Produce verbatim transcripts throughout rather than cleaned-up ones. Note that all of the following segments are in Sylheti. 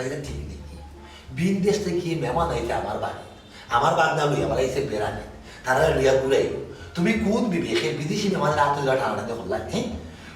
এটা ঠিক নেই। ভিন দেশ থাকি মেহমান আইছে আমার বাড়ি, আমার বাগনা লইয়া আমার আইছে বেড়ানি, তারা লইয়া ঘুরাইল। তুমি কোন বিবেকে বিদেশি মেহমানর আতো ধরা টানাটানি করলায়, হ্যাঁ?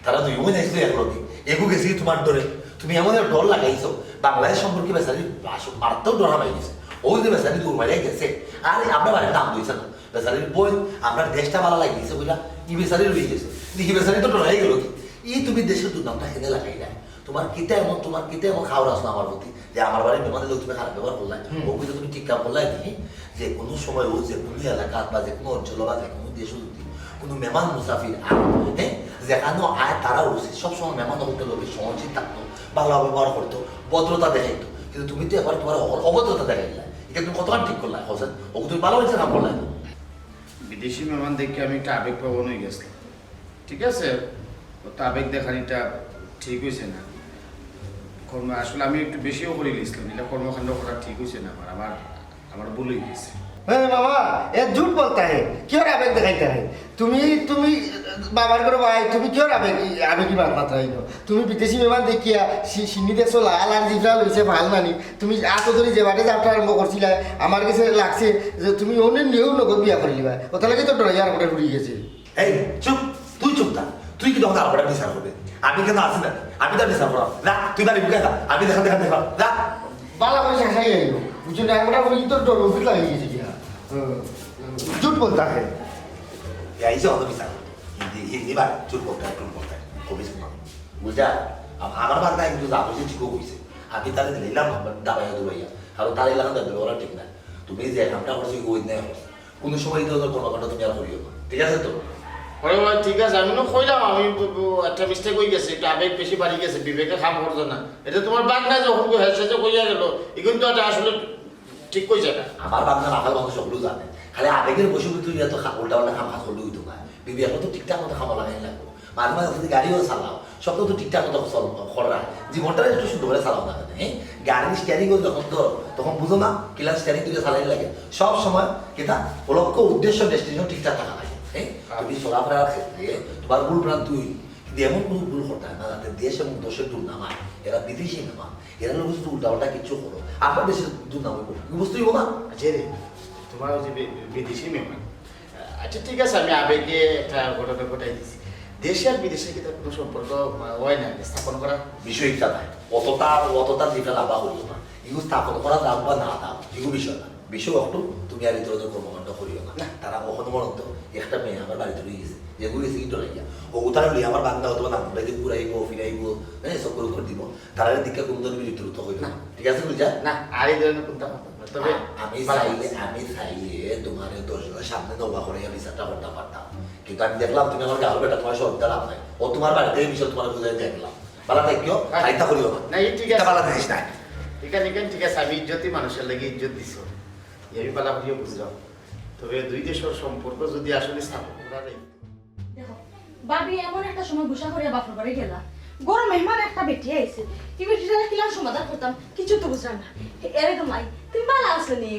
তারা দুই বোন আইছিল একলগে, এগু গেছে কি তোমার ডরে? তুমি এমন এক ডর লাগাইছো, বাংলাদেশ সম্পর্কে বেচারি বাস-, মারাত্মক ডর হামাই গেছে। ওই যে বেচারি দৌড় মারিয়া গেছে, আর আমরা বাড়ির নাম দিয়েছে না। বেচারির বই, আমরা দেশটা ভালা লাগিয়েছে বুঝলা, ই বেচারি রয়ে গেছে। দেখি বেচারি তো ডরাই গেল কি? ই তুমি দেশের দুর্নামটা কেনে লাগাইলা? তোমার কিতা এমন, তোমার কিতা এমন খাওয়ার আসলো আমার প্রতি যে আমার বাড়ির মেহমানের লোক তুমি খারাপ ব্যবহার করলায়? হুম। ও কিন্তু তুমি ঠিক কাম করলায় নি। যে কোনো সময় ও যে কোনো এলাকা বা যে কোনো অঞ্চল বা যে কোনো দেশও যদি কোনো মেহমান মুসাফির আর, হ্যাঁ, যেখানেও আয় তারা উচিত সবসময় মেহমান হকলর লগে সহনশীল থাকতো, ভালো ব্যবহার করতো, ভদ্রতা দেখাইতো। কিন্তু তুমি তো এবার তোমার অ-, অভদ্রতা দেখাইলা। এটা তুমি কতক্ষণ ঠিক করলা, হোসেন? ও তুমি ভালো হয়েছে কাম করলা। বিদেশি মেহমান দেখে আমি একটু আবেগপ্রবণ হয়ে গেছিলাম, ঠিক আছে? ও তো আবেগ দেখানিটা ঠিক হয়েছে না। কর্ম-, আসলে আমি একটু বেশিও করে নিয়েছিলাম, এটা কর্মকাণ্ড করা ঠিক হয়েছে না আমার, আমার, আমার ভুল হয়ে গেছে। ए मामा, ये झूठ बोलता है, क्यों आवेग दिखाता है? তুমি, তুমি বাবার ঘরে ভাই, তুমি কিয় আবেগি, আবেগি মাত মাত্রা হইল? তুমি বিদেশি মেহমান দেখিয়া সি-, সিন্নি দেখছো লাল আর জিভরা লইছে ফাল নানি। তুমি আতো ধরি যে বাটে যাত্রা আরম্ভ করছিলা, আমার কাছে লাগছে যে তুমি অন্য নিয়েও নগদ বিয়া করে নিবা। ওটা লাগে তো ডরাই আর ওটা ঘুরিয়ে গেছে। এই, চুপ, তুই চুপ থাক। তুই কি তখন আরো বিচার করবে? আমি কেন আছি না? আমি তার বিচার করাম। যা, তুই বাড়ি ঢুকে যা। আমি দেখা, দেখা, দেখা, যা। বালা করে শাসাই আইও। বুঝছো না? ওটা ওই তো ডর উঠে লাগিয়ে গেছে গিয়া। হুম, হুম। झूठ बोलता है। এই যে অত বিচার। হিন্দি, হিন্দি বাড়ি, চুপ করতে, চুপ করতে। কবি শোনা। বুঝা? আম-, আমার বাগনা কিন্তু যা বুঝে ঠিকও কইছে। আমি তারে দিলাম দাবাইয়া দুবাইয়া। কারণ তার এলাকা দাবি করা ঠিক না। তুমি যে কামটা করছো, ওই ন্যায় করছো। কোনো সময় এই ধরনের কর্মকাণ্ড তুমি আর করিও না, ঠিক আছে তো? আরে বাবা, ঠিক আছে, আমি না কইলাম, আমি ব-, ব-, একটা মিস্টেক হয়ে গেছে, একটু আবেগ বেশি বাড়ি গেছে, বিবেকে কাম করছে না। এটা তোমার বাগনা যখন হেসে যে কইয়া গেল, এখন তো এটা আসলে ঠিক কইছে না। আমার বাগনা রাখাল মানুষ সকলেও জানে, খালি আবেগের বশে তুই এত খা-, উল্টা পাল্টা কাম কাজ করলে হইতো না। বিবেক তো ঠিকঠাক মতো খাওয়া লাগাই লাগবো। মাঝে মাঝে যদি গাড়িও চালাও, সব তো ঠিকঠাক মতো চল-, কররা। জীবনটা একটু শুদ্ধ করে চালাও না কেন, হ্যাঁ? গাড়ির স্টিয়ারিং যখন ধরো, তখন বুঝো না, কিলা স্টিয়ারিং দিকে চালাই লাগে। সব সময় কিতা লক্ষ্য, উদ্দেশ্য, ডেস্টিনেশন ঠিকঠাক থাকা লাগে, হ্যাঁ? তুমি চলাফেরার ক্ষেত্রে তোমার ভুল ভ্রান্তি হইল, কিন্তু এমন কোনো ভুল করতে হয় না, যাতে দেশ এবং দেশের দুর্নাম হয়। এরা বিদেশি মেহমান, এরা লোক শুধু উল্টাপাল্টা কিছু করো, আপনার দেশের দুর্নাম হইব, কি বুঝতে হইব না? আচ্ছা রে, তোমার ওই যে বি-, বিদেশি মেহমান, আচ্ছা, ঠিক আছে, আমি আবেগে একটা ঘটনা ঘটাই দিছি। দেশে আর বিদেশে কিন্তু কোনো সম্পর্ক, আহ, হয় না, স্থাপন করা। বিষয় ইচ্ছা নাই, অতটা, অতটা দিকে লাভা করিও না। ইগু স্থাপন করা যাও বা না যাও, ইগু বিষয় না। বিষয় একটু তুমি আর ইতর কর্মকাণ্ড করিও না। না। তারা কখনো মরন্ত একটা মেয়ে আমার বাড়িতে রয়ে গেছে, যে ঘুরে গেছে কিন্তু লাগিয়া। ও তারা লইয়া আমার বান্দা অথবা না, আমরা যে ঘুরাইবো, ফিরাইবো, হ্যাঁ, সব করে করে দিব। তারা দিকে কোনো ধরনের বিরক্ত হইল না। না। ঠিক আছে, বুঝা? না, আর এই ধরনের কোনটা হবে না। তবে আ-, আমি ভালো চাইলে, আছে। আমি চাইলে তোমার এই দশ জনের সামনে নৌকা করে আমি বিচারটা করতে পারতাম। কিন্তু আমি দেখলাম তুমি আমার গাল বেটা, তোমার সব দিতে লাভ নাই। ও তোমার বাড়িতে এই বিষয় তোমার বুঝাই দেখলাম। বালা থাকিও, হ্যাঁ। খাইতা করিও না। না, এই ঠিক এটা আছে। বালা জিনিস নাই। এখানে, এখানে ঠিক আছে, আমি ইজ্জতি মানুষের লাগি ইজ্জত দিছো। এই আমি বালা করিও বুঝলাম। তবে দুই দেশের সম্পর্ক যদি আসলে স্থাপন করা যায়। দেখো, ভাবি এমন একটা সময় গুসা করিয়া বাপর বাড়ি গেলা। ঘরো মেহমান একটা বেটি আইছে। এই বেটিটারে কিলান সমাধান করতাম, কিছু তো বুঝলাম না। এরে গো মাই, তুমি বালা আছো নি?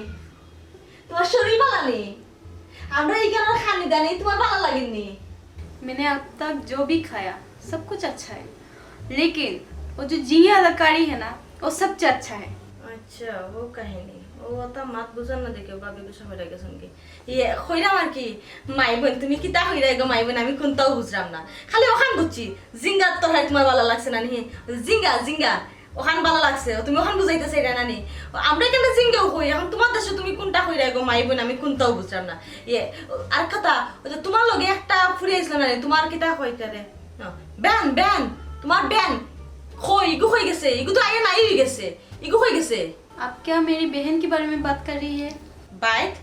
তোমার শরীর বালা নি? আমরা এই কারণে খানি দানি তোমার বালা লাগেনি? मैंने अब तक जो भी खाया, सब कुछ अच्छा है, लेकिन वो जो जिया अदाकारी है ना, वो सबसे अच्छा है। আচ্ছা, ও কাহিনী। ও তা মাত বুঝার না দেখে ভাবি গুসা হয়ে গেছেন কি? ইয়ে, কইরাম আর কি, মাই বোন, তুমি কিতা কইরায় গো মাই বোন, আমি কোনটাও বুঝলাম না। খালি ওখান বুঝছি, জিঙ্গার তরকারি তোমার বালা লাগছে না নি? জিঙ্গা, জিঙ্গা, ওখান বালা লাগছে, তুমি ওখান বুঝাইতে চাইরায় না নি? আমরা এখানে জিঙ্গাও কই, এখন তোমার দেশে তুমি কোনটা কইরায় গো মাই বোন, আমি কোনটাও বুঝলাম না। ইয়ে, আর কথা, ওই যে তোমার লগে একটা ফুরি আইছিল না নি, তোমার কিতা কইতারে? না, বেন, বেন, তোমার বেন, কই, ইগু কই গেছে? ইগু তো আইয়া নাই হয়ে গেছে, ইগু কই গেছে? आप क्या मेरी बहन के बारे में बात कर रही है? বাইত?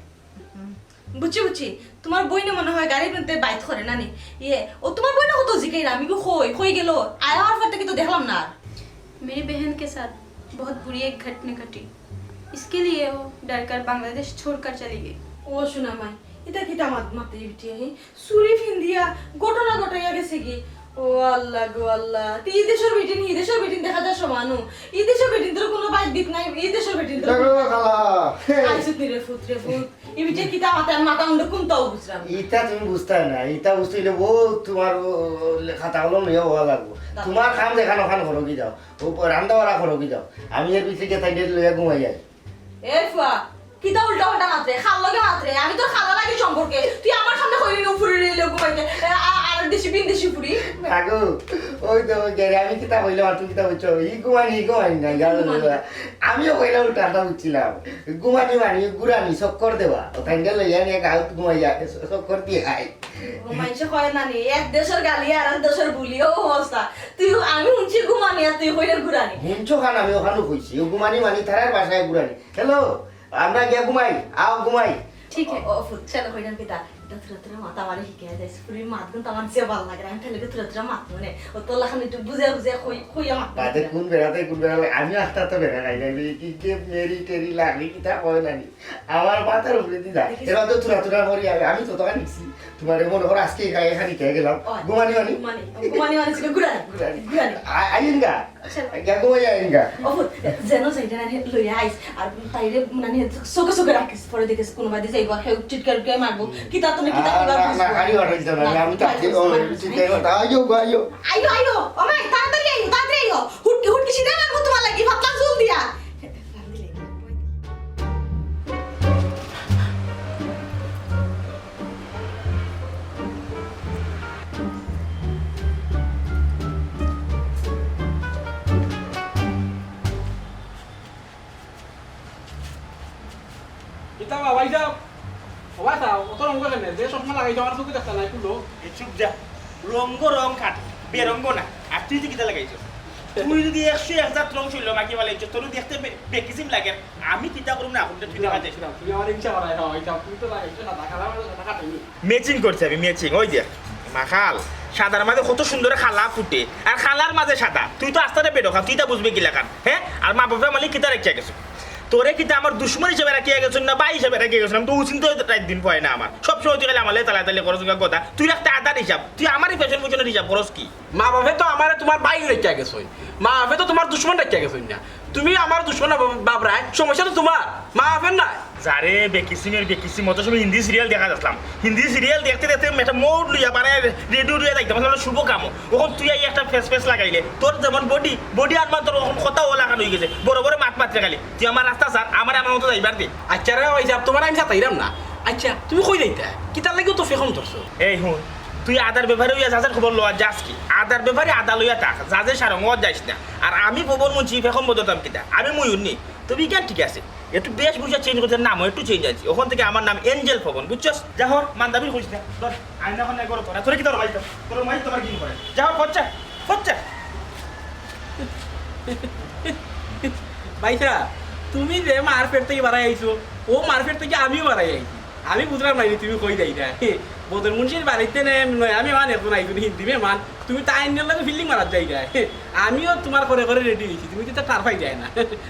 বুঝছি, বুঝছি। তোমার বইনে মনে হয় গাড়ি পেনতে বাইত করে না নি? ইয়ে, ও তোমার বইনে কত জিকাইরা, আমি গো কই, কই গেল? আয়া হওয়ার পর থেকে তো দেখলাম না আর। मेरी बहन के साथ बहुत बुरी एक घटना घटी, इसके लिए वो डरकर बांग्लादेश छोड़कर चली गई। ও শোনা মাই, এটা কিতা মাত-, মাতে বিটি, হে? চুরি ফিন্দিয়া ঘটনা ঘটাইয়া গেছে কি? ও আল্লাহ গো আল্লাহ, তুই ই দেশর বেটিন, ই দেশর বেটিন দেখা যায় সমানু। ই দেশর বেটিন তোর কোনো বাইর দিক নাই, ই দেশর বেটিন তোর দেখো খালা। আইসুত নি রে ফুত, রে ফুত। ই বেটিয়ে কিতা মাতে, আমি মাথা মুন্ডু কুন্তাও বুঝরাম না। ইতা তুমি বুঝতায় না, ইতা বুঝতে অইলে বউ তোমার ও, ও, খাতা কলম লইয়া বওয়া লাগবো। তোমার কাম যেখান অখান করো কি যাও, ও রান্দা বাড়া করো কি যাও, আমি এর ভিতরে গিয়া তাইরে লইয়া ঘুমাই যাই। এ ফুয়া, কিতা উল্টা পাল্টা মাতরে, খালার লগে মাতরে, আমি তোর খালা লাগি সম্পর্কে, তুই আমার সামনে কইলি নু ফুরি লইলে ঘুমাইতে, এ, আ-, আর দেশি বিন দেশি ফুরি। না গো, ওই তো ওই গেরে আমি কিতা কইলাম আর তুমি কিতা বুঝছো? ই ঘুমানি, ই ঘুমানি না, জানো তো? আমিও কইলাম উল্টা পাল্টা বুঝছিলাম। ঘুমানি মানি, ঘুরানি, চক্কর দেওয়া। ও তাইলে লইয়া নিয়ে গাউত ঘুমাইয়া, চক্কর দিয়ে আই। ও মাইনষে কয় না নি, এক দেশর গালি আর এক দেশর বুলি, ও অবস্থা। তুই, আমি হুনছি ঘুমানি আর তুই কইলে ঘুরানি। হুনছো খান, আমি অখানও কইছি, ও ঘুমানি মানি তারার ভাষায় ঘুরানি। হ্যালো, আমরা গিয়া ঘুমাই, আও ঘুমাই। ঠিক আছে। ও, ও, ফুত, চলো, কইলাম কিতা? এটা থুড়া থুড়া মাত আমারে হিকাইয়া দেস। ফুরির মাতগুন তো আমার যে ভালা লাগে, আমি তাইলে থুড়া থুড়া মাত মনে। ও তোর লাখান একটু বুঝে বুঝে কই, কইয়া মাত বাদে মনে। কোন বেড়াতে কোন বেড়াতে, আমি আস্তে আস্তে বেড়া খাই না, আমি কি যে মেরি টেরি লাগি কিতা কয় না নি। আমার মাথার উপরে দি যা। দেখিস এবার তো থুড়া থুড়া করি, আমি, আমি তো তোকে নিছি। তোমার মনে করো আজকে এখানে, এখানে গেলাম। ও, ঘুমানি মানি? ঘুমানি, ঘুমানি মানি ছিল ঘুরানি। ঘুরানি। ঘুরানি। আ-, আইন গা? চলো। গিয়া ঘুমাই আইন গা? ও ফুত, যেন যাইতে না লইয়া আইস। আর তাইরে মানে চোখে চোখে রাখিস। পরে দেখিস কোনো বাদে যাইবো, কেউ চিৎকার করে মারবো। হুম। কিতা তো না কিতা আর করবা না, না, বুঝবো। গাড়ি অটো দিতে না, না, আমি তো না, আজকে, ও, না, চিৎকার না। করতে, আইও গো, আইও। আইও, আইও। ও মাই, তাড়াতাড়ি আইও, তাড়াতাড়ি আইও। হুটকি, হুটকি সিধা মারবো তোমার লাগি, ফাতলা চুল দিয়া। কিতা বা ভাইসাব? ও ভাইসাব, অত রঙ কেনে? যে চশমা লাগাইছো, আমার চোখে দেখতা নাই, খুলো। এই চুপ যা। রঙ রঙ কাট, বেরঙ না। আর তুই যে কিতা লাগাইছো? তুই যদি একশো এক জাত রঙ শরীলো মাখিয়া ফালাইছো, তোর দেখতে বে-, বেকিসিম লাগে। আমি কিতা করুম না, এখন তুই দেখা যাইস। তুমি আমার হিংসা করায়, হ্যাঁ, ভাইসাব, তুমি তো লাগাইছো সাদা, কালার মাঝে সাদা কাটেনি। ম্যাচিং করছি আমি, ম্যাচিং। ওই দেখ, মাখাল, সাদার মাঝে কত সুন্দর কালা ফুটে, আর কালার মাঝে সাদা। তুই তো আস্তারে বেডকা, তুই তা বুঝবে কি লাখান, হ্যাঁ? আর মা বাপে আমার লাগি কিতা রাখিয়া গেছে? তোরে কিতা আমার দুশমন হিসাবে রাখিয়া গেছইন না ভাই হিসাবে রাখিয়া গেছইন? আমি তো উচিত তো রাত দিন পাই না আমার। সব সময় তুই খালি আমার লগে তালাতালি করস, গা গদা। তুই রাখতে আদার হিসাব, তুই আমারই ফ্যাশন ফুশনের হিসাব করস কি? মা বাপে তো আমারে তোমার ভাই রাখিয়া গেছইন, মা বাপে তো তোমার দুশমন রাখিয়া গেছইন না। তুমি আমার দুশমন বাব-, বাবরায়, সমস্যা তো তোমার, মা বাপের না। যারে বেকিসিমের বেকিসিম, অত সময় হিন্দি সিরিয়াল দেখা যাচ্ছিলাম। হিন্দি সিরিয়াল দেখতে দেখতে একটা মোড লইয়া পারে রেডিও লইয়া যাইতাম, আসলে শুভ কাম। অখন তুই এই একটা ফেস ফেস লাগাইলে, তোর যেমন বডি, বডি আর তোর অখন কথা ও লাগানো হয়ে গেছে, বড় বড় মাত মাতরে খালি। তুই আমার রাস্তা ছাড়, আমার আমার মতো যাইবার দে। আচ্ছা রে ভাইসাব, তোমার আমি সাতাইরাম না। আচ্ছা, তুমি কই যাইতা? কিতার লাগি তো ফেকম ধরছো? এই হুন, তুই আদার ব্যাপারে ওই যাচার খবর লওয়া যাস কি? আদার ব্যাপারে আদা লইয়া থাক, যা যে সারঙ্গ যাইস না। আর আমি পবন মুন্সি ফেকম বদলতাম কিতা? আমি ময়ূর নি। তবে ইখান ঠিক আছে, একটু বেশভূষা চেঞ্জ করতে নামও একটু চেঞ্জ আছে। ওখান থেকে আমার নাম এঞ্জেল পবন, বুঝছস? যা হর, মান্দাবি কইস না। ধর, আয়না ওখানে করো তোরা। তোরা কি তোর ভাই? তোর ভাই তোমার কি করে? যা হর, খরচা, খরচা। ভাইসাব, তুমি যে মার পেট থেকে বাড়াই আইছো, ও মার পেট থেকে আমিও বাড়াই আইছি। আমি বুঝলাম না, তুমি কই যাই না। বদর মুন্সির বাড়িতে নে, নয়া মেহমান একজন আইছইন, হিন্দি মেহমান। তুমি তাইনর লগে ফিল্ডিং মারাত যাই না। আমিও তোমার করে করে রেডি হইছি, তুমি তো টারফাই যায় না।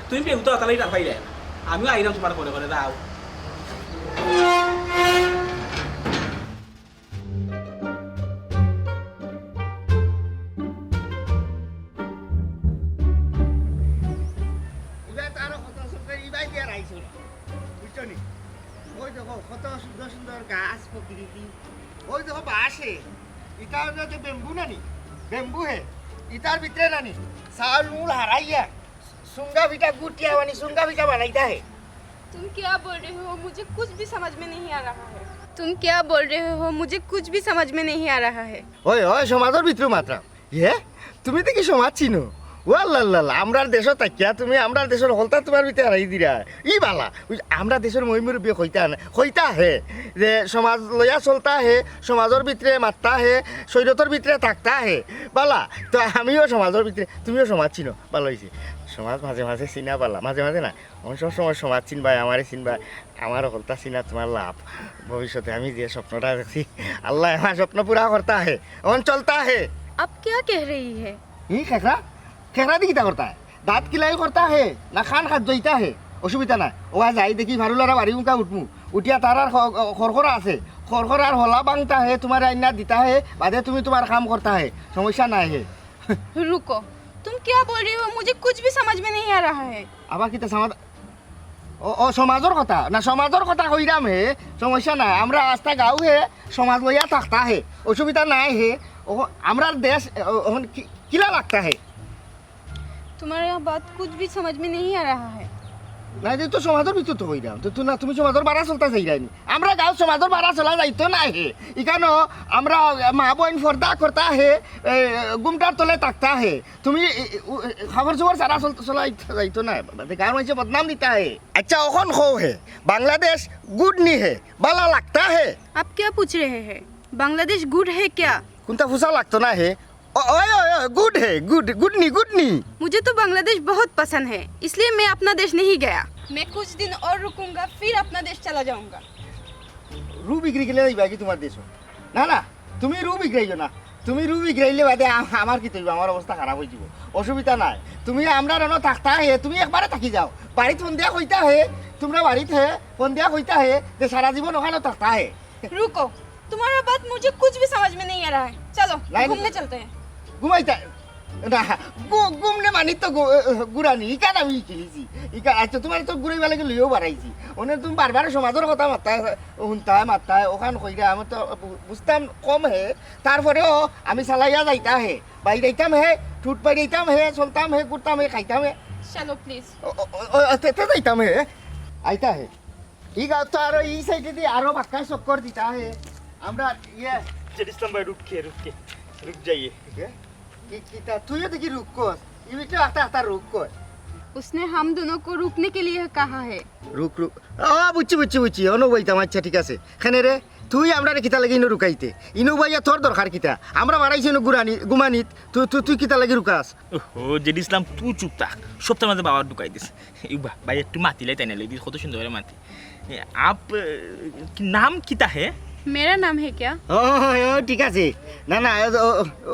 তুমি বেহুতা হতালাই টারফাই যায় না। আমিও আইলাম তোমার করে করে, যাও। ইবায় তো আরো কত সুন্দর, ইবায় কি আর আইছো না, বুঝছো নি? ওই দেখো কত সুন্দর সুন্দর গাছ, প্রকৃতি। ওই দেখো বাঁশে, ইটা হলো যে বেম্বু না নি? বেম্বু হে। ইটার ভিতরে না নি চাউল মুল হারাইয়া সুঙ্গা পিঠা গুটিয়া মানে সুঙ্গা পিঠা বানাইতা হে। तुम क्या बोल रहे हो? मुझे कुछ भी समझ में नहीं आ रहा है। तुम क्या बोल रहे हो? मुझे कुछ भी समझ में नहीं आ रहा है। ওই, ওই, সমাজর ভিতরে মাতরাম। ইয়ে? তুমি দেখি সমাজ চিনো? ওয়াল্লাল্লাহ, আমরার দেশো থাকিয়া তুমি আমরার দেশর হকলতা তোমার ভিতরে হারাই দিরা। ই বালা, ওই আমরা দেশর মহিমুরব্বী কইতা না, কইতা হে যে সমাজ লইয়া চলতা হে, সমাজর ভিতরে মাততা হে, শরীয়তর ভিতরে থাকতা হে। বালা, তো আমিও সমাজর ভিতরে, তুমিও সমাজ চিনো, বালা অইছে। সমাজ মাঝে মাঝে চিনা বালা, মাঝে মাঝে না। অখন সব সময় সমাজ চিনবায়, আমারে চিনবায়, আমার হকলতা চিনা তোমার লাভ। ভবিষ্যতে আমি যে স্বপ্নটা দেখছি, আল্লায় আমার স্বপ্ন পুরা করতা হে, অখন চলতা হে। आप क्या कह रही है? ই খেকরা, খেকরা দি কিতা করতা হে? দাঁত কিলাই করতা হে, না খান খাত জইতা হে? অসুবিধা নাই, ওয়া যাই দেখি ফারুলারা বাড়ি উনকা উঠমু, উঠিয়া তারার খ-, খরখরা আছে, খড়খড়ার হলা ভাঙতা হে, তুমারে আইনা দিতা হে, বাদে তুমি তুমার কাম করতা হে, সমস্যা নাই হে। रुको, तुम क्या बोल रही हो? मुझे कुछ भी समझ में नहीं आ रहा है। আবার কিতা সমাজ-, ও, ও, সমাজর কথা না, সমাজর কথা কইরাম হে, সমস্যা নাই। আমরা আস্তা গাঁও হে, সমাজ লইয়া থাকতা হে, অসুবিধা নাই হে। ও, আমরার দেশ, ও, অখন কি, কিলা লাগতা হে? तुम्हारा यह बात कुछ भी समझ में नहीं आ रहा है। না, এটা তো সমাজর ভিতর তো কইরাম। তো, তো না, তুমি সমাজর বারা চলতা চাইরায় নি। আমরা গাঁও সমাজর বারা চলা যাইতো না হে। ইকানো আমরা মা বইন পর্দা করতা হে, এ, ঘুমটার তলে থাকতা হে। তুমি, এ, এ, উ, এ, খবর সবর সারা চল-, চলা যাইতো, যাইতো না। বাদে গাঁওর মানষে বদনাম দিতা হে। আচ্ছা, অখন কও হে, বাংলাদেশ গুড নি হে, বালা লাগতা হে? आप क्या पूछ रहे हैं? बांग्लादेश गुड है क्या? কুনটা ফুসা লাগতো না হে? ও, ওই, ওই, ওই, গুড হে, গুড, গুড নি, গুড নি। मुझे तो बांग्लादेश बहुत पसंद है, इसलिए मैं अपना देश नहीं गया। मैं कुछ दिन और रुकूंगा, फिर अपना देश चला जाऊंगा। রু বিক্রি গেলে যাইবা কি তুমার দেশো? না, না, তুমি রু বিক্রাইও না। তুমি রু বিক্রাইলে বাদে আ-, আমার কিতা অইবো? আমার অবস্থা খারাপ অইযিবো। অসুবিধা নাই। তুমি আমরার অনো থাকতা হে, তুমি একবারে থাকি যাও। বাড়িত ফোন দিয়া কইতা হে, তুমরা বাড়িত হে, ফোন দিয়া কইতা হে যে সারা জীবন অখানো থাকতা হে। रुको, तुम्हारा बात मुझे कुछ भी समझ में नहीं आ रहा है। चलो, नहीं, घूमने नहीं। चलते हैं। ঘুমাইতা? না, ঘু-, ঘুমনে মানি তো ঘু-, ঘুরানি। ইখান আমি শিখিলিছি। ইখান, আচ্ছা, তুমারে তো ঘুরাইবার লাগি লইয়াউ বারাইছি। অনে তুমি বারবার সমাজর কথা মাততায়, হুনতায়, মাততায়, অখান কইরা, আমার তো বু-, বুঝতাম কম হে। তারপরেও আমি চালাইয়া যাইতা হে। বাইরাইতাম হে, ঠুট বাইরাইতাম হে, চলতাম হে, ঘুরতাম হে, খাইতাম হে। चलो प्लीज। ও, ও, ও, ও, তে, তে যাইতাম হে। আইতা হে। ই গাঁও তো আরো ই সাইডে দি আরো বাক্কা চক্কর দিতা হে। আমরা ইয়ে, জেড ইসলাম ভাই, রুক কে, রুক কে, রুক যাইয়ে। কে? কি, কিতা? তুইও দেখি রুক কস। ই বেটা আস্তা আস্তা রুক কয়। उसने हम दोनों को रुकने के लिए कहा है। রুক, রুক। ও, বুঝছি, বুঝছি, বুঝছি। অনো বইতাম, আচ্ছা, ঠিক আছে। কেনে রে? তুই আমরারে কিতা লাগি ইনো রুকাইতে? ইনো বইয়া তোর দরকার কিতা? আমরা বারাইছি ইনো ঘুরানি, ঘুমানিত। তুই, তুই, তুই কিতা লাগি রুকাস? ওহো, জেড ইসলাম, তুই চুপ থাক। সবতার মাঝে বাবা ঢুকাই দিস। ইবা, ভাই একটু মাতিলাই তাই না, লই দিস, কত সুন্দর করি মাতি। এ, আপ, এ, কি নাম কিতা হে? मेरा नाम है क्या? ও, ও, ও, ঠিক আছে। না, না, ও, ও, ও,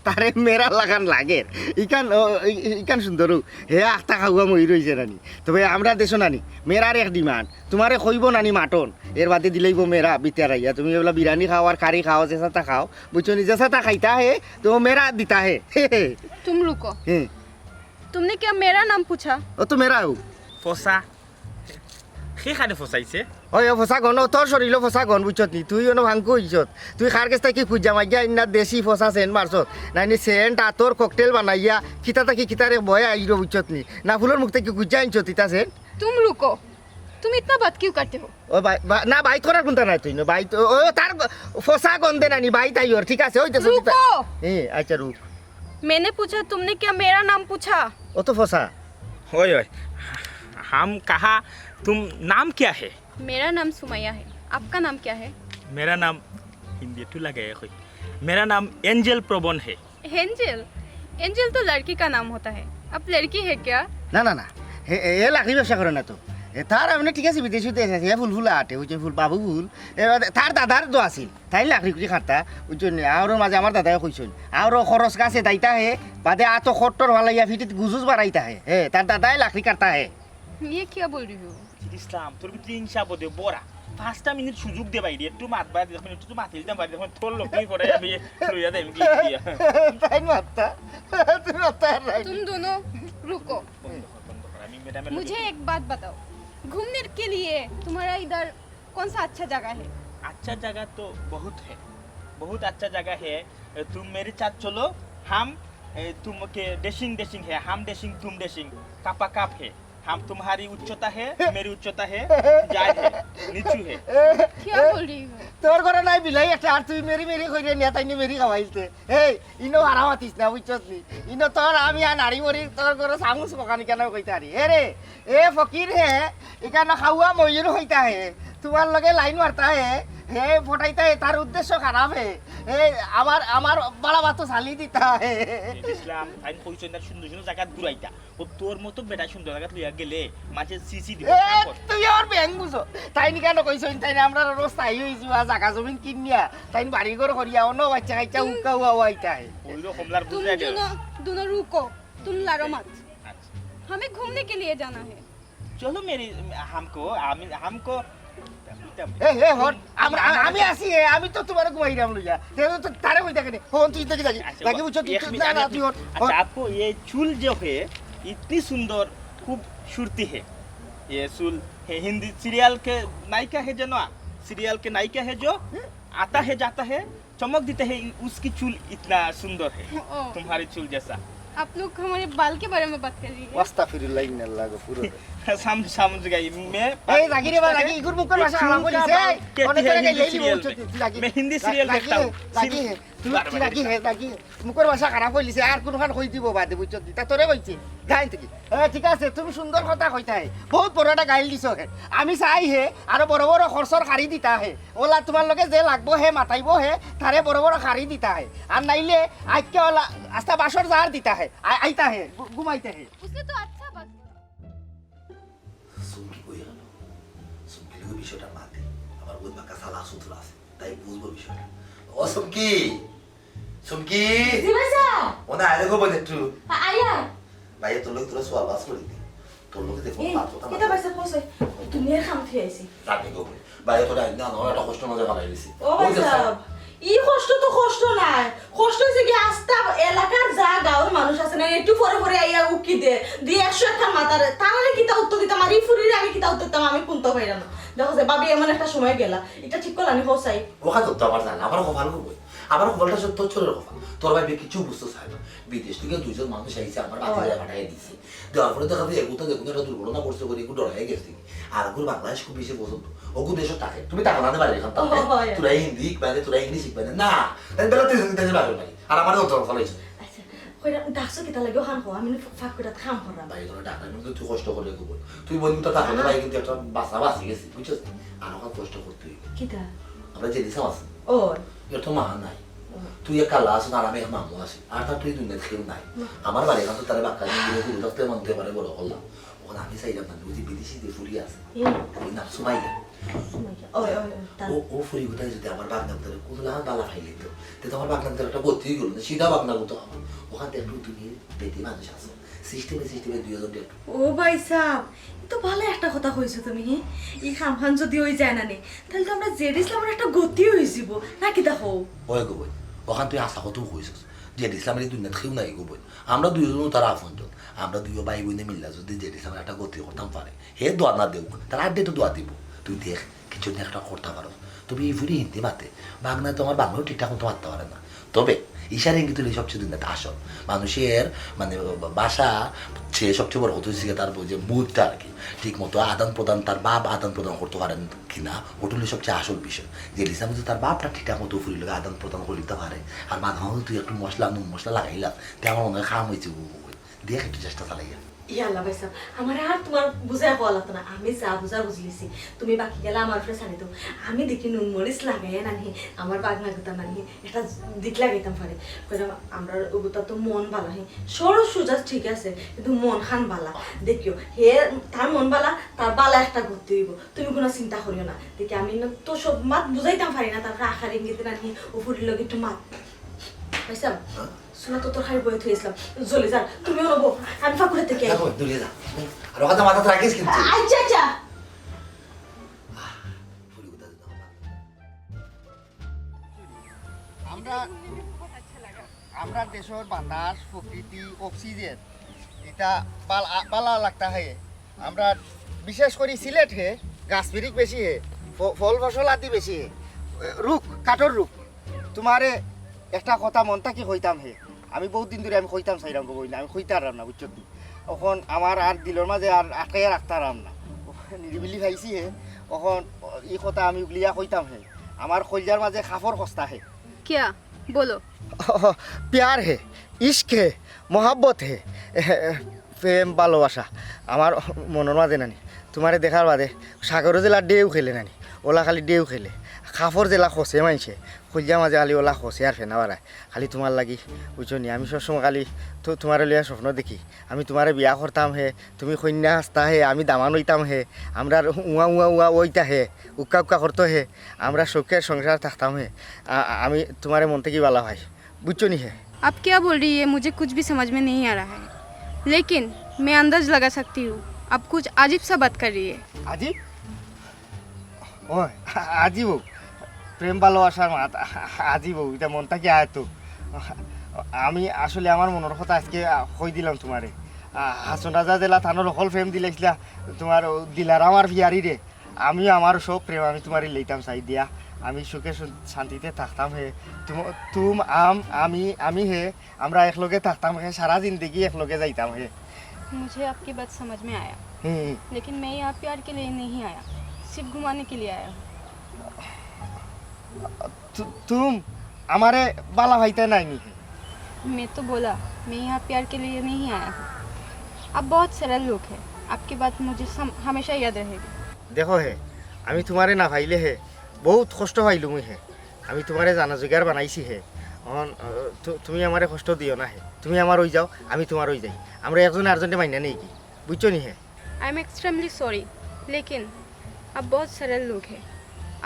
তারে মেরা লাখান লাগের। ইখান, ও, ই-, ই-, ইখান সুন্দর ও। হে আস্তা খাওয়া ময়ূর অইছে নানি। তবে আমরার দেশো নানি, মেরার এক ডিমান্ড। তুমারে কইবো নানি মাটন, এর বাদে দিলাইবো মেরা, বিতারাইয়া। তুমি এবলা বিরিয়ানি খাও আর কারি খাও, যেসাতা খাও, বুঝছো নি? যেসাতা খাইতা হে, তো মেরা দিতা হে। तुम रुको। হে। तुमने क्या मेरा नाम पूछा? ও তো মেরা হু। ফসা। কে কারে ফসাইছে? ওই, ও ফসা গন, ও তোর শরীলো ফসা গন, বুঝছত নি? তুই অনো ভাঙ্কু অইছত। তুই কার গেছ থাকি খুঁজা মাগিয়া আইন্না দেশি ফসা সেন্ট মারছত। নাইনি সেন্ট আতর ককটেল বানাইয়া, কিতা থাকি কিতারে বয়া আইরো, বুঝছত নি? না ফুলর মুখ থাকি খুঁজা আনছত ইতা সেন্ট। तुम रुको, तुम इतना बात क्यों करते हो? ও ভাই, বা-, না, বাইত করার কুনতা নাই তুই, না, বাইত, ও, ও, তার গ-, ফসা গন্ধে নানি, বাইত আইওর, ঠিক আছে, ওই তো, রুকো। এ, আচ্ছা, রুক। मैंने पूछा, तुमने क्या मेरा नाम पूछा? ও তো ফসা। ওই, ওই, हम कहा, तुम नाम क्या है? मेरा नाम सुमैया है। आपका नाम क्या है? मेरा नाम, हिंदी একটু লাগাই কই, मेरा नाम एंजल प्रबन है। एंजल? एंजल तो लड़की का नाम होता है। आप लड़की है क्या? না, না, না। হে, এ, এ লাকড়ি ব্যবসা করে না তো। এ, তার এমনে ঠিক আছে, বিদেশি দেশ আছে, এ ফুল ফুল আটে, ওই যে ফুল, বাবু ফুল। এ, তার দাদার তো আছিল, তাই লাকড়ি কুড়ি কাটতা, ওই জন্য। আরও মাঝে আমার দাদায় কইছইন, আরও খরচ গাছে দাইতা হে, বাদে আতো খট্টর ভালাইয়া ফিটিত গুজুজ বাড়াইতা হে। হে, তার দাদায় লাকড়ি কাটতা হে। ये क्या बोल रही हो? ইসলাম, তোর ভিতরে হিংসা বোধে বড়া। পাঁচটা মিনিট সুযোগ দে বাইরে, একটু মাত বাইরে, যখন একটু মাতিলতাম বাইরে, যখন তোর লোক তুই পড়ে যাবি, লইয়া দেন কি দিয়া। তাই মাত্তা, তুই মাত্তা আর নাই। तुम दोनों रुको। বন্ধ কর, বন্ধ কর, আমি ম্যাডামের লগে मुझे एक बात बताओ, घूमने के लिए तुम्हारा इधर कौन सा अच्छा जगह है? अच्छा जगह तो बहुत है, बहुत अच्छा जगह है। तुम मेरे साथ चलो, हम, ए, तुम के डैशिंग डैशिंग है, हम डैशिंग, तुम डैशिंग, कापा काप है। हम तुम्हारी उच्चता है, मेरी उच्चता है, जायज है, नीचू है। क्या बोल रही हो? তোর ঘরে নাই বিলাই একটা, আর তুই মেরি মেরি কইরে নিয়া তাই নি মেরি খাওয়াইলতে। এই, ইনো হারা মাতিস না, বুঝছত নি? ইনো তোর আমি আর নারী মরি তোর ঘরে সামুস পকানি কেন কইতারি? এ রে, এ ফকির হে, এখানে খাওয়া ময়ূর হইতা হে, তোমার লগে লাইন মারতা হে, হে পটাইতা হে, তার উদ্দেশ্য খারাপ হে। এ আমার, আমার বাড়া ভাত চালি দিতা হে। ইসলাম, তাই কইছইন না সুন্দর সুন্দর জায়গা ঘুরাইতা। ও তোর মতো বেটা সুন্দর জায়গা লইয়া গেলে মাঝে সিসি দিব। এ, তুই আমার ব্যাং বুঝো। তাই নি কেন কইছইন, তাই না আমরা রোজ তাই হই যাওয়া জায়গা জমিন কিনিয়া, তাই বাড়ি ঘর করিয়া অন্য বাচ্চা কাচ্চা উকা উয়া উয়াইতা হে। ওই রকম লার तुम বুঝে গেল। दोनों, दोनों रुको, तुम लड़ो मत। আচ্ছা। हमें घूमने के लिए जाना है। চলো মেরি, হামকো, আমি, হামকো এ, এ, হন, আমরা, আ-, আমি আছি, এ, আমি তো তুমারে ঘুমাইরাম লইয়া। তে তো তারে কইতা কেনে? হন, তুই দেখি যাগি। আচ্ছা, যাগি, বুঝছো? তুই এক তো, মিনিট, না, আমি না, আপনি, তুই হন, হন। আচ্ছা, আপকো ইয়ে চুল জো হে, ইতনি সুন্দর, খুব সুরতি হে। ইয়ে চুল হে, হিন্দি সিরিয়াল কে নায়িকা হে জো না, সিরিয়াল কে নায়িকা হে জো, আতা হে, জাতা হে, চমক দিতে হে, উসকি চুল ইতনা সুন্দর হে, ও। তুমহারে চুল জেসা। आप लोग हमारे बाल के बारे में बात कर रही है। আস্তাগফিরুল্লাহ, ইন্নাল্লাহ গফুরুর রহিম। সাম-, সামুজ গাই, মে এই রাগি রে বা রাগি, ইগুর মুখর ভাষা খারাপ করিস, এই, অনেক জায়গায় এই লিবো, বুঝছো, তুই রাগি। মে হিন্দি সিরিয়াল দেখতাম। রাগি হে, তুই রাগি হে, রাগি। মুখর ভাষা খারাপ করিস, আর কুনখান কই দিব বাদে, বুঝছো, তুই তা তোরে কইছি, যাই থেকে। হ্যাঁ, ঠিক আছে, তুমি সুন্দর কথা কইতা হে, বহুত বড় একটা গাইল দিছো হে। আমি চাই হে, আরো বড় বড় খরচর খাড়ি দিতা হে। ওলা তুমার লগে যে লাগবো হে, মাতাইবো হে, তারে বড় বড় খাড়ি দিতা হে। আর নাইলে আজকে ওলা আস্তা বাসর জার দিতা হে, আ-, আইতা হে, ঘু-, ঘুমাইতা হে। उसने तो अच्छा बात। চুমকি কই গেল? চুমকি লগে বিষয়টা মাতি। আমার বইন বাক্কা চালা চতুর আছে, তাই বুঝবো বিষয়টা। ও চুমকি, চুমকি। জি ভাইসাব। ও না, আয় দেখো বইন একটু। আ-, আইয়া। ভাইয়া, তোর লগে তোরা সোয়াল বাস করি দি। তোর লগে দেখো, এ, মাত কথা এটা মাত। ভাইসাব কইছে, দুনিয়ার কাম থুই আইছি। রাতে গো বইন। ভাইয়া, তোরা আইন না, আমার একটা কষ্ট মাঝে ফালাই দিছি। ও ওই যে ভাইসাব, ই কষ্ট তো কষ্ট নায়। কষ্ট অইছে কি, আস্তা এলাকার যা গাঁওর মানুষ আছে না, একটু পরে পরে আইয়া উকি দে, দি একশো একটা মাতারে, তারারে কিতা উত্তর দিতাম, আর ই ফুরিরে আমি কিতা উত্তর দিতাম, আমি কুন্তা পাইরাম না। দেখো যে ভাবি এমন একটা সময় গেলা, এটা ঠিক করলানি হোসাই। ওখান তো আমার জানা, আমার কপাল গো বইন, আমার কপালটা সত্য চোরের কপাল। তোর ভাই কিছু বুঝতো চায় না, বিদেশ থেকে দুইজন মানুষ আইছে, আমার বাতি যায় পাঠাই দিছে। দেওয়ার পরে দেখা যায় এগুতা দেখুন একটা দুর্ঘটনা করছে করে একটু ডরাই গেছে। আর ওগুর বাংলাদেশ খুব বেশি পছন্দ। ওগু দেশও থাকে। তুমি তাকে না বাড়ি এখান ও, হয়। তোরা হিন্দি শিখবে না, তোরা ইংলিশ শিখবে না। না, তাই বেলা তুই হিন্দি বাড়ি বাড়ি। আর আমার অন্তর ফলাইছে। আচ্ছা, কইরা ডাকছো কিতা লাগে ওখান কো? আমি ফা-, ফাঁক করে কাম করলাম। ভাই, তোরা ডাক্তার কিন্তু তুই কষ্ট করে খুব। তুই বন্ধু তো তাকে না। ভাই কিন্তু একটা বাসা বাসি গেছি, বুঝছস? আর ওখানে কষ্ট করতে হইবে। কিতা? আমরা যে দিশা আছে। ও। এর তো মা নাই। ও। তুই এক কালা আছো, আর আমি এক মামু আছি। আর তার তুই দুনিয়াত কেউ নাই। না। আমার বাড়ি এখন তো তারা বাক্কা দিয়ে দিলে, তুই থাকতে মানতে পারে বড় করলাম। ওখানে আমি চাইলাম না, ওই যে বিদেশি যে ফুরি আছে, হুম। ওই নাম সুমাইয়া। সুমাইয়া। ওই, ওই, ওই, তার ও, ও ফুরি কোথায় যদি আমার বাগনা ভিতরে কোথাও লাগান বালা খাই নিত, তে তো আমার বাগনা ভিতরে একটা গতি হয়ে গেল না, সিধা বাগনা করতো আমার। ওখান থেকে একটু তুমি বেটি মানুষ আছো, সিস্টেমে সিস্টেমে দুইজন একটু। ও ভাই সাহেব, এ তো ভালো একটা কথা কইছো তুমি, হি? এই খামখান যদি ওই যায় না নি, তাহলে তো আমরা জেড ইসলামের একটা গতি হয়ে যাব, নাকি দেখো? ওই গো বই, ওখান তুই আশা কত কইছস, জেড ইসলামের এই দুনিয়াত কেউ নাই গো বই। আমরা দুইজন তারা আপনজন। আমরা দুইও ভাই বইনে মিল্লা যদি জেড ইসলামের একটা গতি করতাম পারে, হে দোয়া না দেউক, তার আড্ডে তো দোয়া দিব। তুই দেখ, কিছু না একটা করতে পারো। তবে এই ফুরি হিন্দি মাতে, বাংলা তো আমার বাংলাও ঠিকঠাক মতো মাততে পারে না। তবে ইশারা ইঙ্গিত হলে সবচেয়ে দুনিয়াতে আসল। মানুষের মানে ভাষা, সে সবচেয়ে বড় কথা হচ্ছে গিয়ে তার যে মুডটা আর কি, ঠিক মতো আদান প্রদান, তার ভাব আদান প্রদান করতে পারেন কিনা, ওটা হলো সবচেয়ে আসল বিষয়। যে লিসা মতো তার ভাবটা ঠিকঠাক মতো ফুরি লোকে আদান প্রদান করে দিতে পারে, আর মাঝে মাঝে তুই একটু মশলা, নুন মশলা লাগাইলাম, তে আমার মনে হয় খাম হয়েছে। দেখ একটু চেষ্টা চালাইয়া। ইয়া আল্লাহ ভাই সাহেব, আমার আর তোমার বুঝায় কওয়া লাগতো না, আমি যা বুঝা বুঝলিছি। তুমি বাকি গেলা আমার উপরে ছাড়ি দাও। আমি দেখি নুন মরিচ লাগাইয়া নানি, আমার বাগনা গুতা নানি, একটা দিক লাগাইতাম পারে। কইলাম, আমরা ওগুতা তো মন বালা, হে, সরল সুজা ঠিক আছে, কিন্তু মন খান বালা। দেখিও, হে, তার মন বালা, তার বালা একটা করতে হইব। তুমি কোনো চিন্তা করিও না। দেখি, আমি না তো সব মাত বুঝাইতাম পারি না, তারপরে আখার ইঙ্গিতে নানি, ও ফুরির লগে একটু মাত। ভাই সাহেব, হ্যাঁ? চুলা তো তরকারি বয়ে থইছিলাম। জ্বলি যার, তুমিও নেবো। আমি ফাঁকুড়ে থেকে আই। দেখো, দূরে যা। আর ওখানে মাথা রাখিস কিন্তু। আচ্ছা, আচ্ছা। আমরা, আমরা দেশর বাতাস, প্রকৃতি, অক্সিজেন, এটা বাল-, আ-, বালা লাগতা হে। আমরা বিশেষ করি সিলেট হে, গাছ বিরিক বেশি হে, ফ-, ফল ফসল আদি বেশি হে, রুখ, কাঠর রুখ। তোমারে একটা কথা মন থাকি কইতাম হে, আমি বহুত দিন ধরে আমি কইতাম চাইরাম গো বইন, আমি কইতাম পাররাম না, বুঝছো নি? অখন আমার আর দিলর মাঝে আর আটকাইয়া রাখতাম পাররাম না, নিরিবিলি পাইছি হে। অখন ই কথা আমি উগলিয়া কইতাম হে, আমার কইলজার মাঝে খাফর খস্তা হে। क्या? बोलो। प्यार है, इश्क है, मोहब्बत है। প্রেম ভালোবাসা আমার মনর মাঝে নানি, তোমারে দেখার বাদে সাগরো যেলা ঢেউ খেলে নানি, ওলা খালি ঢেউ খেলে। খাফর যেলা খসে মাইনষে, কইলজার মাঝে খালি ওলা খসে আর ফেনা বাড়ায়। খালি তোমার লাগি, বুঝছো নি? আমি সবসময় খালি তো তোমারে লইয়া স্বপ্ন দেখি। আমি তোমারে বিয়া করতাম হে, তুমি কইন্যা আস্তা হে, আমি দামান অইতাম হে, আমরার উয়া উয়া উয়া অইতা হে, উক্কা উক্কা করতো হে, আমরা সুখের সংসার থাকতাম হে। আ-, আ-, আমি তোমারে মন থাকি বালা পাই, বুঝছো নি হে? आप क्या बोल रही है, मुझे कुछ भी समझ में नहीं आ रहा है, लेकिन मैं अंदाज लगा सकती हूँ, आप कुछ अजीब सा बात कर रही है। अजीब? ও, আজি বউ, প্রেম ভালোবাসার মাত, আজি বউ, ইটা মন থাকি আয় তো। আমি আসলে আমার মনর কথা আজকে, আ, কই দিলাম তুমারে। আ, হাসন রাজা যেলা তানর হকল প্রেম দিলাইছিলা, তুমার ও দিলারাম আর ফিয়ারি রে। আমিও আমার সব প্রেম আমি তুমারে লইতাম চাই দিয়া। আমি সুখে শান-, শান্তিতে থাকতাম হে। তুম, তুম, আম, আমি, আমি হে। আমরা একলগে থাকতাম হে, সারা জিন্দেগি একলগে যাইতাম হে। मुझे आपकी बात समझ में आया, হুম। लेकिन मैं यहाँ प्यार के लिए नहीं आया, सिर्फ घुमाने के लिए आया हूँ। তু-, তুম আমারে বালা পাইতে নাইনি হে। मैं तो बोला, मैं यहाँ प्यार के लिए नहीं आया हूँ। आप बहुत सरल लोग हैं, आपकी बात मुझे सम-, हमेशा याद रहेगी। দেখো হে, আমি তুমারে না পাইলে হে, বউত কষ্ট পাইলু মুই হে। আমি তুমারে জানা জুগার বানাইছি হে। অখন, আহ, তু-, তুমি আমারে কষ্ট দিও না হে। তুমি আমার অই যাও, আমি তুমার অই যাই। আমরা একজনে আরজনরে মাইনা নেই কি? বুঝছো নি হে? आई एम एक्सट्रीमली सॉरी, लेकिन आप बहुत सरल लोग हैं,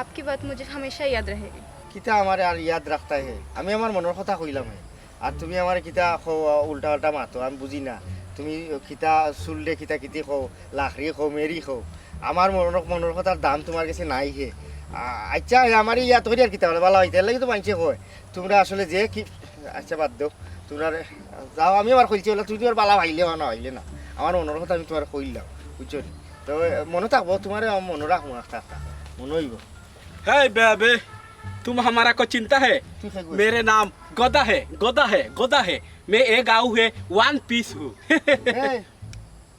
आपकी बात मुझे हमेशा याद रहेगी। কিতা আমারে আর ইয়াদ রাখতায় হে? আমি আমার মনর কথা কইলাম হে। আর তুমি আমারে কিতা কও, উল্টা পাল্টা মাতো, আমি বুঝি না। তুমি কিতা চুলরে কিতা কিতি কও, লাখরি কও, মেরি কও। আমার মনর, মনর কথার দাম তুমার গেছে নাই হে। আ-, আচ্ছা, হে আমারে ইয়াদ করি আর কিতা বলে, বালা অইতে, এর লাগি তো মাইনষে কয়। তুমরা আসলে যে কি, আচ্ছা, বাদ দেও। তুমরা যাও, আমি আমার কইছি বলে, তুমি তুমার বালা পাইলে বা না পাইলে না। আমার মনর কথা আমি তুমারে কইলাম, বুঝছো নি? তো মনো থাকবো, তুমারে আমার মনো রাখমু আস্তে আস্তে। মনো অইবো। हे बेबे, तुम हमारा को चिंता है? তুই খাই কই? मेरे नाम गदा है, गदा है, गदा है। मैं ये गाँव है वन पीस हूँ। এই,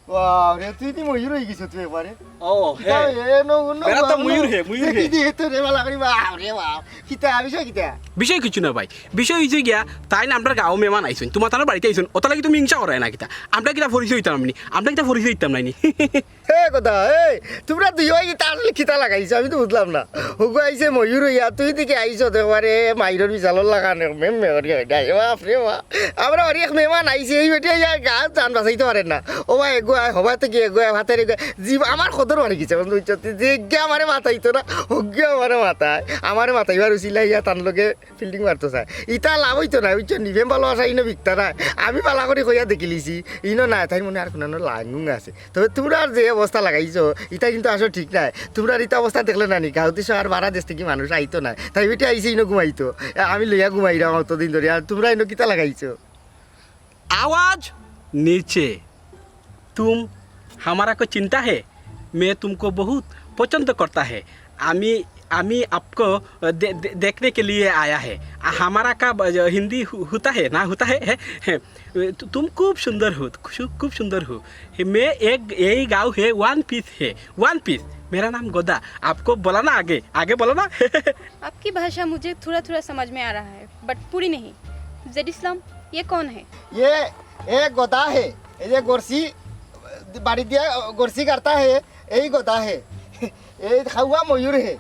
বাহ রে, তুই দি ময়ূর অই গেছস তুই একবারে। ও, কিতা হে। এ, নো, নো, মেরা তো নো, ময়ূর নো। হে, ময়ূর দেখি হে। দি, এ তো রে, বালা করি, বাপ রে বাপ। কিতা, বিষয় কিতা? বিষয় কিছু না ভাই, বিষয় অইছে গিয়া, তাইন আমরার গাঁও মেহমান আইছইন, তুমার তানর বাড়িত আইছইন, অতার লাগি তুমি হিংসা কররায় না কিতা? আমরা কিতা পরিচয় অইতাম নি? আমরা কিতা পরিচয় অইতাম নায় নি? হে কথা, এই, তুমরা দুইওয়ে ইতা আসলে কিতা লাগাইছো? আমি তো বুঝলাম না। হগু আইছে ময়ূর অইয়া, তুই দিকে আইছো দেখবারে, মাইরর বিশালর লাখান, মেম মে করি অইটা, এ বাপ রে বাপ। আমরা অর এক মেহমান আইছে, এই বেটা ইয়া গা জান বাঁচাইতে পারে না। ও ভাই, এগু আয়, হবা থাকি এগু আয়, ভাতের এগু আয়। জি, আমার কদর বাড়ি গেছে, বন্ধু, বুঝছো? যে এগিয়ে আমারে মাতাইতো না, হগিয়ে আমারে মাতায়। আমারে মাতাইবার উচিলা ইয়া তান লগে ফিল্ডিং মারতো চায়। ইতা লাভ অইতো নায়, বুঝছো নি? প্রেম ভালোবাসা ইনো বিকতা নায়। আমি বালা করি কইয়া দেখিলিছি, ইনো নায়, তাইর মনে আর কুনানো লাঙ্গুং আছে। তবে তুমরার যে অবস্থা লাগাইছো, ইতা কিন্তু আসলে ঠিক নায়। তুমরার ইতা অবস্থা দেখলে না নি, গাঁও দেশো আর বারা দেশ থাকি মানুষ আইতো নায়। তাই বেটি আইছে ইনো ঘুমাইতো। এ, আমি লইয়া ঘুমাইরাম অতদিন ধরি, আর তুমরা ইনো কিতা লাগাইছো? आवाज नीचे। तुम हमारा को चिंता है? मैं तुमको बहुत पसंद करता है। आमी, आमी आपको दे-, दे-, देखने के लिए आया है। हमारा का ब-, हिंदी हु-, होता है ना, होता है, है, है। तु-, तुम खूब सुंदर हो, खु-, खूब सुंदर हो। मैं एक, यही गाँव है, वन पीस है, वन पीस। मेरा नाम गोदा। आपको बोला ना आगे, आगे बोला ना। आपकी भाषा मुझे थोड़ा-थोड़ा समझ में आ रहा है, but पूरी नहीं। जेड इस्लाम, ये कौन है? ये एक गधा है, ये गोरसी, बाड़ी दिया गोरसी करता है, यही गधा है। এই খাওয়া ময়ূর হে।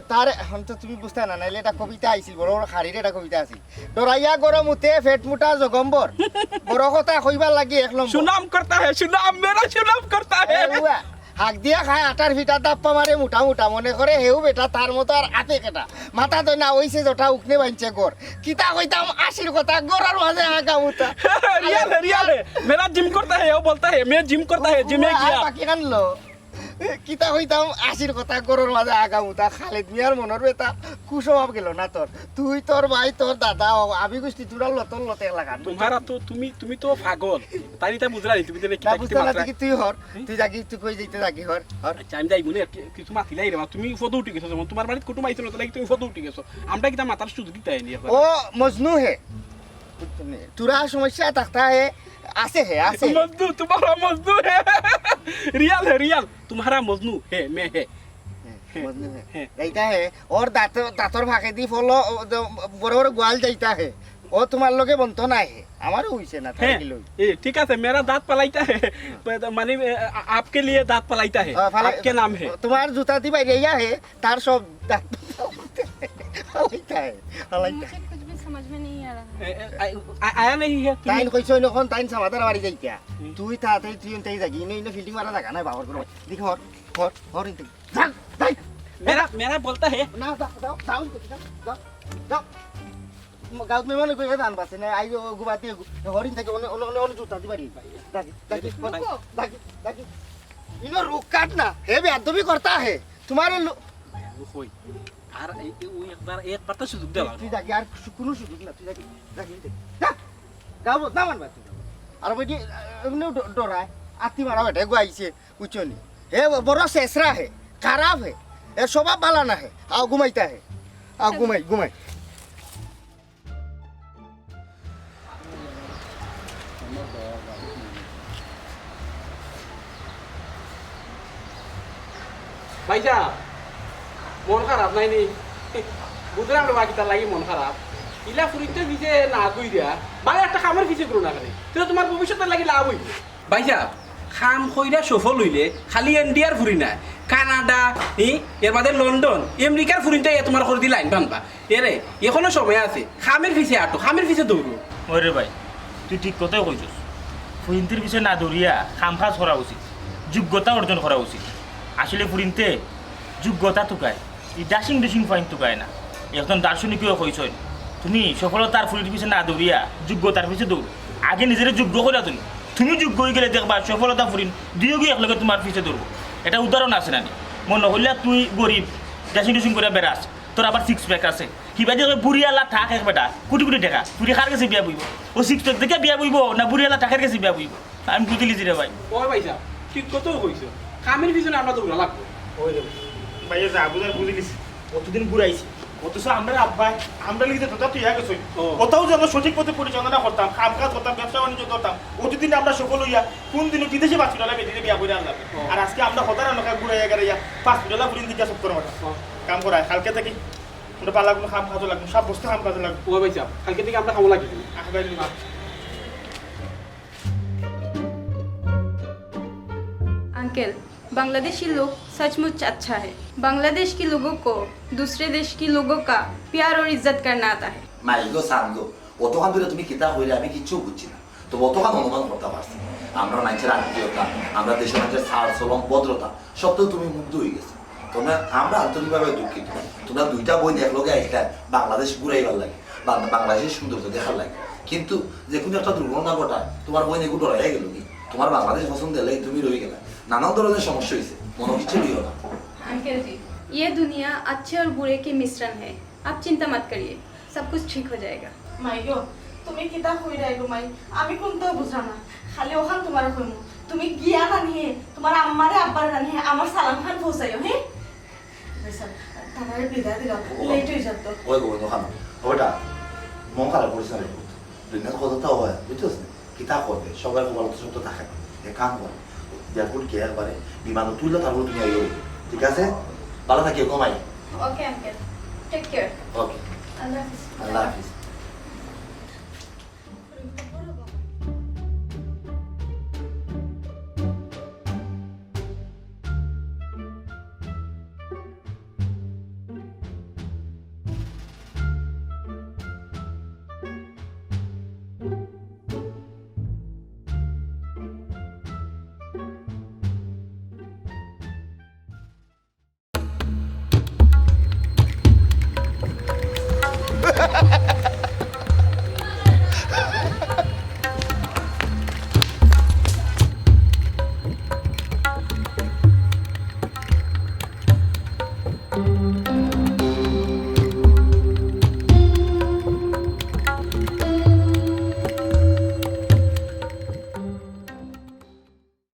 তার এখন তো তুমি বুঝতে না, নাইলে এটা কবিতা আইছিল, বড় বড় খাড়ির এটা কবিতা আছিল। ডরাইয়া গরম উঠে, পেট মোটা জগম্বর। বড় কথা কইবার লাগি এক নম্বর। সুনাম করতা হে, সুনাম, মেরা সুনাম করতা হে। এ উয়া, হাক দিয়া খায় আটার ফিটা, দাপ্পা মারে মোটা মোটা, মনে করে হেউ বেটা, তার মতো আর আতে কেটা। মাথা দই না, ওইছে জটা, উকনে বাইনছে গর। কিতা কইতাম, আশির কথা, গরর মাঝে আগা মুতা। रियल है, रियल है। मेरा जिम करता है, वो बोलता है, मैं जिम करता है, जिम में उয়া, गया। বাকি কানলো। কিতা কইতাম, আশির কথা, গরর মাঝে আগা মুতা, খালেদ মিয়ার মনর বেটা, কুসভাব গেল না তোর। তুই, তোর ভাই, তোর দাদা, ও, আমি গুষ্টি তুরার লতর লতে এলাকা। तुम्हारा तो, তুমি, তুমি তো পাগল। তাই এটা বুঝলা নি, তুমি তো না, কিতা কিতা বুঝতে না, মাতরা। তুই কি তুই হর, হুম? তুই যাগি, তুই কই যাইতে যাগি হর, হর। আচ্ছা, আমি যাইমু নে, কি-, কিছু মাতিলাই রে বা, তুমি ফটো উঠি গেছো যেমন, তোমার বাড়িত কুটুম আইতো না, তাহলে কি তুমি ফটো উঠি গেছো? আমরা কিতা মাতার সুযোগ দিতে আইনি এখন? ও মজনু হে। তোরা সমস্যা থাকতা হে, আছে হে, আছে। মজনু, তোমারা মজনু হে। रियल है, रियल। तुम्हारा मजनू है, मैं है। হ্যাঁ, মজনু হে। হ্যাঁ। যাইতা হে, ওর দাঁত, দাঁতর ফাঁকেদি ফলো, ও, দ-, বড় বড় গোয়াল যাইতা হে। ও তোমার লগে বনতো না হে। আমারও হইছে না, তাই হ্যাঁ। কি লই? ए, ठीक है, मेरा दांत पलाइता है। पर, माने, ए, आ-, आपके लिए दांत पलाइता है। हाँ, पलाई-, आपके नाम है। তোমার জুতা দি বাইরে ইয়া হে, তার সব দাঁত ফালাইতা হে, ফালাইতা। मुझे कुछ भी समझ में नहीं आ रहा है। ए, ए, आ-, आ-, आया नहीं है, তুমি তাইন কইছো নখন, তাইন সামাদার বাড়ি যাইতা। হুম। তুই তাড়াতাড়ি তুই এনতেই যাগি, ইনো, ইনো ফিল্ডিং মারা জাগা নাই বাবার ঘর। দেখি হর, হর, হর এনতেই। যাও, যাও। मेरा, मेरा बोलता है। না, যাও, যাও, যাও, যাও, যাও। গাঁওত মেহমান কইয়া ধান বাসে না, আই ও গুবাতে গু-, হরিণ থাকে, অনে, অনে, অনে, অনে জুতা দি বাড়ি। দাগি, দাগি, রুকো। দাগি, দাগি। ইনো রুক কাট না, হে বেয়াদবি করতা হে। তোমার লো-, কই? আর এই, এই, ওই একবার, একবার তো সুযোগ দেওয়া। তুই যাবি, আর সু-, কুনু সুযোগ না, তুই যাবি, যাবি, যাবি। যা। গাবো, না মানবা তুই গাবো। আর ওই যে, এমনিও ড-, ডরায়, আত্তি মারা বেটা, এগো আইছে, বুঝছো নি? হে ব-, বড় শেষরা হে, খারাপ হে, এর স্বভাব ভালা না হে। আও ঘুমাইতা হে, আও ঘুমাই, ঘুমাই। ভাইসাব, মন খারাপ নায় নি? বুঝরাম রে বা, কিতার লাগি মন খারাপ। ইলা ফুরিন্তর পিছে না ঘুরিয়া, ভালা একটা কামর পিছে ঘুরো না কেনে? তে তো তুমার ভবিষ্যতর লাগি লাভ অইবো। ভাইসাব, কাম কইরা সফল অইলে খালি ইন্ডিয়ার ফুরি নায়, কানাডা, ই, এর বাদে লন্ডন, আমেরিকার ফুরিন্তে আইয়া তুমার করি দি লাইন বানবা। এরে, এখনো সময় আছে, কামর পিছে আটো, কামর পিছে দৌড়ো। ওরে ভাই, তুই ঠিক কথাউ কইছস। ফুরিন্তর পিছে না দৌড়িয়া কাম কাজ করা উচিত, যোগ্যতা অর্জন করা উচিত। আসলে ফুরিন্তে যোগ্যতা তুকায়, ই ডাশিং ডুশিং ফাইন তুকায় না। একজন দার্শনিকেও কইছইন, তুমি সফলতার ফুরির পিছে না দৌড়িয়া যোগ্যতার পিছে দৌড়ো। আগে নিজরে যোগ্য করিয়া তুলো। তুমি যোগ্য অইগেলে দেখবা সফলতা ফুরিন দুইওগু একলগে তুমার পিছে দৌড়বো। এটা উদাহরণ আছে না নি? মনো করিলা তুই গরিব, ডাশিং ডুশিং করিয়া বেড়াস, তোর আবার সিক্স প্যাক আছে। হিবাদি কয়, বুড়িআলা থাক এক বেটা, কুটি কুটি টেকা। ফুরি কার গেছে বিয়া বইবো? অউ সিক্স প্যাক দেখিয়া বিয়া বইবো না বুড়িআলা থাকর গেছে বিয়া বইবো? আমি বুঝিলিছি রে ভাই। ও ভাইসাব, ঠিক কথাউ কইছো। কামর পিছনে আমরা দৌড়া লাগবো। ওই রে ভাই। ভাইয়ে যা বুঝার বুঝিলিছি। অতদিন ঘুরাইছি। অথচ আমরার আব্বায়, আমরার লাগি যে যততা তৈয়া গেছইন, ও। অতাউ যে আমরা সঠিক পথে পরিচালনা করতাম, কাম কাজ করতাম, ব্যবসা বাণিজ্য করতাম, অতদিন আমরা সফল অইয়া কুনদিনও বিদেশি পাঁচ ফুটআলা বেটিরে বিয়া করিয়া আনলাম। ও। আর আজকে আমরা হতার আনকা ঘুরাইয়া গাড়াইয়া পাঁচ ফুটআলা ফুরিন দেখিয়া সব করা। ও। কাম করায়, কালকে থাকি আমরা ভালা কুনু কাম কাজো লাগমু, সাব্যস্ত কাম কাজো লাগমু। ও ভাইসাব, কালকে থাকি আমরা কামো লাগি। আহ, ভাই, লুকা। अंकल, बांग्लादेशी लोग सचमुच अच्छा है। बांग्लादेश के लोगों को दूसरे देश के लोगों का प्यार और इज्जत करना आता है। মাইগো সানগো, অতখান ধরি তুমি কিতা কইরায় আমি কিচ্ছু বুঝছি না। তবে অতখান অনুমান করতাম পারছি। আমরার মানষর আত্মীয়তা, আমরার দেশর মানষর চাল চলন, ভদ্রতা, সবতাউ তুমি মুগ্ধ অইগেছো। তুমরা, আমরা আন্তরিকভাবে দুঃখিত। তুমরা দুইটা বইন একলগে আইছলায় বাংলাদেশ ঘুরাইবার লাগি, বাং-, বাংলাদেশর সৌন্দর্য দেখার লাগি। কিন্তু যেকুনু একটা দুর্ঘটনা ঘটায়, তুমার বইন এগু ডরাইয়া গেলো গি। তুমার বাংলাদেশ পছন্দ অইলো, তুমি রইগেলায়। নানান ধরনর সমস্যা অইছে, মনো কিচ্ছু লইও না। अंकल जी, ये दुनिया अच्छे और बुरे के मिश्रण है, आप चिंता मत करिए, सब कुछ ठीक हो जाएगा। মাইগো, তুমি কিতা কইরায় গো মাই? আমি কুন্তাউ বুঝরাম না। খালি অখান তুমারে কইমু, তুমি গিয়া নানি, তুমার আম্মারে আব্বারে নানি, আমার সালাম খান পৌঁছাইও, হে? ভাইসাব, তারারে বিদায় দিলাও, ও, লেট অই যার তো। ওই গো, ওই দোকান। ও বেটা, মন খারাপ করিস না রে পুত। দুনিয়ার কথা তো অয়, বুঝছস নি? কিতা করবে? সবার কপালো তো সব তো থাকে না। এক কাম কর, এয়ারপোর্ট গিয়া একবারে বিমানো তুইলা তারপর তুমি আইও। ঠিক আছে? ভালা থাকিও, ঘুমাই। Okay, uncle. Take care. Okay. আল্লাহ হাফিজ। আল্লাহ হাফিজ।